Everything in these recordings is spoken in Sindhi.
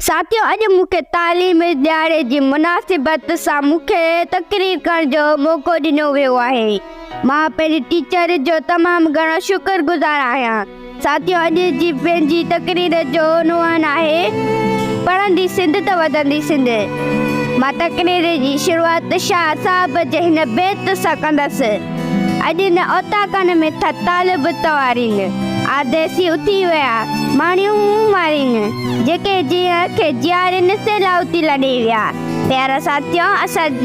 ساٿيو اڄ مون کي تعليم ڏهاڙي جي مناسبت سان مون کي تقرير ڪرڻ جو موقعو ڏنو ويو آهي. مان پنهنجي ٽيچر جو تمام گهڻو شڪر گذار آهيان. ساٿيو اڄ جي پنهنجي تقرير جو عنوان آهي پڙهندي سنڌ ته وڌندي سنڌ. مان تقرير جي شروعات شاهه صاحب جي هن بيت سان ڪندس. اڄ نه اوطاقن ۾ ٿا طالب توارين، آديسي اٿي ويا، ماڻيون منهن مارين، جيڪي جيئڻ کي جيارين، سي لاهوتي لڏي ويا. پيارا ساٿيو! اسان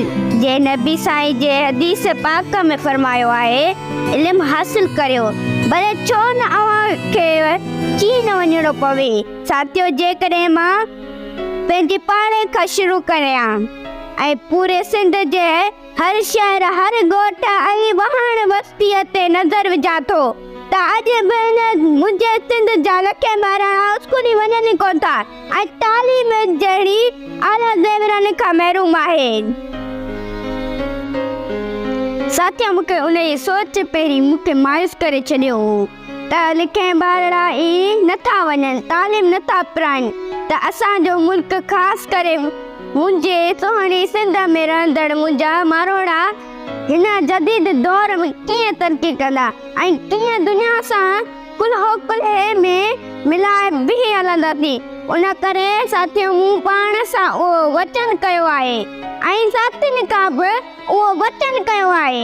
جي نبي سائين جي حديث پاڪ ۾ فرمايو آهي، علم حاصل ڪريو، ڀلي ڇو نه اوهان کي چين وڃڻو پوي. ساٿيو! جيڪڏهن مان پنهنجي پاڙي کان شروع ڪريان ۽ پوري سنڌ جي هر شهر، هر ڳوٺ ۽ واهڻ وستيء تي نظر وجهان ٿو ته اڄ به هن منهنجي سنڌ جا لکين ٻارڙا اسڪول ئي وڃن ئي ڪونه ٿا ۽ تعليم جهڙي اعليٰ زيورن کان محروم آهن. ساٿيو مون کي انهيء سوچ پهرين مون کي مايوس ڪري ڇڏيو هو ته لکين ٻارڙا ئي نه ٿا وڃن، تعليم نه ٿا پرائين ته اسان جو ملڪ خاص ڪري منهنجي سهڻي سنڌ ۾ رهندڙ منهنجا ماروئڙا هن جديد دور ۾ ڪيئن ترقي ڪندا ۽ ڪيئن دنيا سان ڪلهو ڪلهي ۾ ملائي بيهي هلنداسين. ان ڪري ساٿيو مون پاڻ سان اهو وچن ڪيو آهي ۽ ساٿين کان به اهو وچن ڪيو آهي.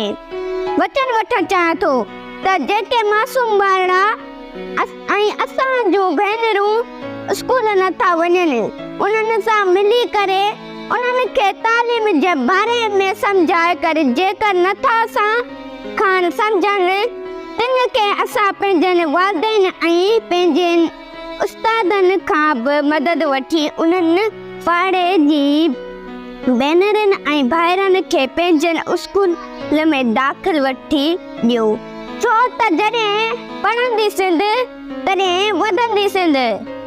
وچن وٺڻ چاهيان ٿو ته جيڪي معصوم ٻارڙا ۽ اسان جون ڀينرون اسڪول نه ٿا وڃن انهن سان ملي ڪري انهن کي تعليم جي باري ۾ سمجهائي ڪري جيڪر نه ٿا اسان کان سمجهن تن کي اسان پنهنجن والدين ۽ پنهنجن استادن کان به مدد وٺي انهن پاڙي جي ڀينرن ۽ ڀائرن کي پنهنجن اسڪول ۾ داخل وٺي ڏيو. ڇو ته جڏهن پڙهندي سنڌ تڏهن وڌندي سنڌ.